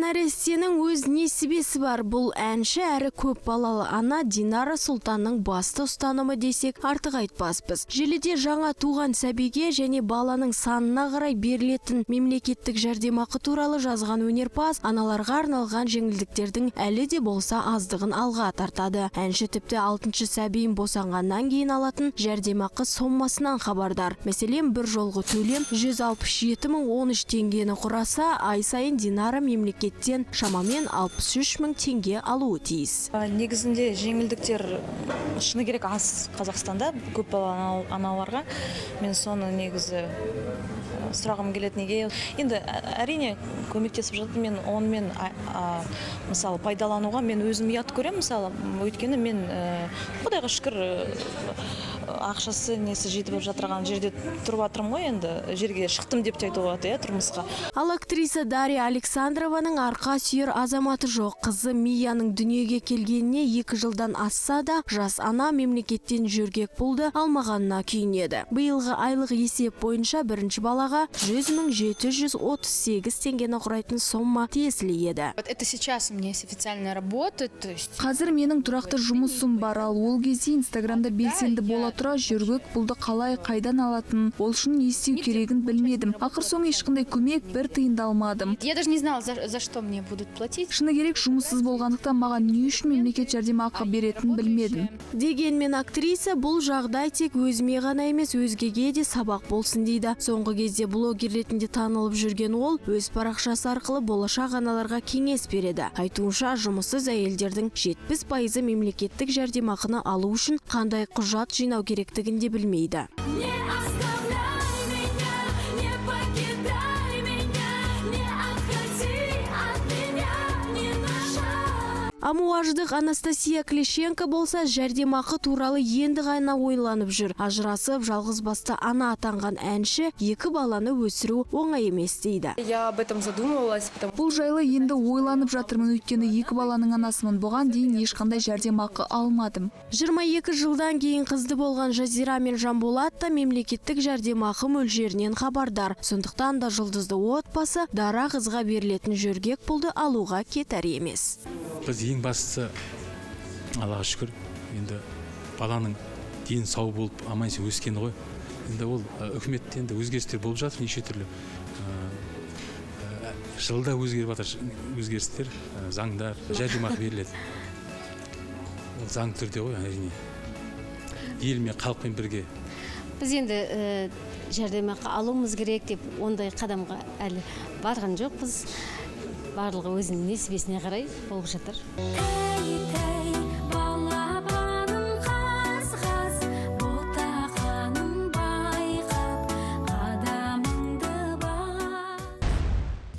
Нәрестенің өз несібесі бар. Бұл әнші әрі көп балалы ана Динара Сұлтанның басты ұстанымы десек, артық айтпаспыз. Желіде жаңа туған сәбиге және баланың санына қарай берілетін мемлекеттік жәрдемақы туралы жазған өнерпаз аналарға арналған жеңілдіктердің әлі де болса аздығын алға тартады. Әнші тіпті алтыншы сәбиін босанғаннан кейін алатын жәрдемақы сомасынан хабардар. Мәселен, бір жолғы төлем 167 013 теңгені құраса, ай сайын Динара мемлекеттен шамамен 63 мың теңге алуы тиіс. Негізінде жеңілдіктер, шыны керек, аз Қазақстанда көп балалы аналарға. Мен соны негізі сұрағым келеді, неге енді, әрине, көмектесіп жатыр. Мен онымен мысалы, пайдалануға мен өзім ұят көремін, мысалы, өйткені мен, құдайға шүкір, ақшасы несі жетіп жатырған жерде тұрып жатырмын ғой. Енді жерге шықтым деп те айтуға болады, иә, тұрмысқа. Ал актриса Дарья Александрованың арқа сүйер азаматы жоқ. Қызы Мияның дүниеге келгеніне 2 жылдан асса да, жас ана мемлекеттен жөргек пұлды алмағанына күйінеді. Биылғы айлық есеп бойынша бірінші балаға 100 мың 738 теңгені құрайтын сомма тиесілі еді. Вот это сейчас у меня есть официальная работа, то есть Қазір менің тұрақты жұмысым бар, ал ол кезде Инстаграмда белсенді бола тұра, жөргек пұлды қалай, қайдан алатынын, ол үшін не істеу керегін білмедім. Ақыр соңы ешқандай көмек, бір тиын да алмадым. Я даже не знала, за что мне будут платить. Шыны керек, жұмыссыз болғандықтан, маған не үшін мемлекет жәрдемақы беретінін білмедім. Дегенмен актриса бұл жағдай тек өзіме ғана емес, өзгеге де сабақ болсын дейді. Соңғы кезде блогер ретінде танылып жүрген ол өз парақшасы арқылы болашақ аналарға кеңес береді. Айтуынша, жұмыссыз әйелдердің 70%-ы мемлекеттік жәрдемақыны алу үшін қандай құжат жинау керектігін де білмейді. Не оставляй меня, не покидай меня, не отходи от меня, ни на шаг. Амуаждық Анастасия Клещенко болса, жәрдемақы туралы енді ғана ойланып жүр. Ажырасып, жалғыз басты ана атанған әнші екі баланы өсіру оңай емес дейді. Я об этом задумывалась, потому Бұл жайлы енді ойланып жатырмын, өйткені екі баланың анасымын. Бұған дейін ешқандай жәрдемақы алмадым. 22 жылдан кейін қызды болған Жазира мен Жанболат та мемлекеттік жәрдемақы мөлшерінен хабардар. Сондықтан да жұлдызды отбасы дара қызға берілетін жөргек пұлды алуға кетар емес. Біз ең бастысы, Аллаға шүкір, енді баланың дені сау болып, аман есен өскені ғой. Енді ол үкіметте енді өзгерістер болып жатыр неше түрлі. Жылда өзгеріп жатыр өзгерістер, заңдар, жәрдемақы беріледі. Ол заңды түрде ғой, әрине, елмен, халықпен бірге. Біз енді жәрдемақы алуымыз керек деп ондай қадамға әлі барған жоқпыз. Барлығы өзінің несібесіне қарай болып жатыр. Эй,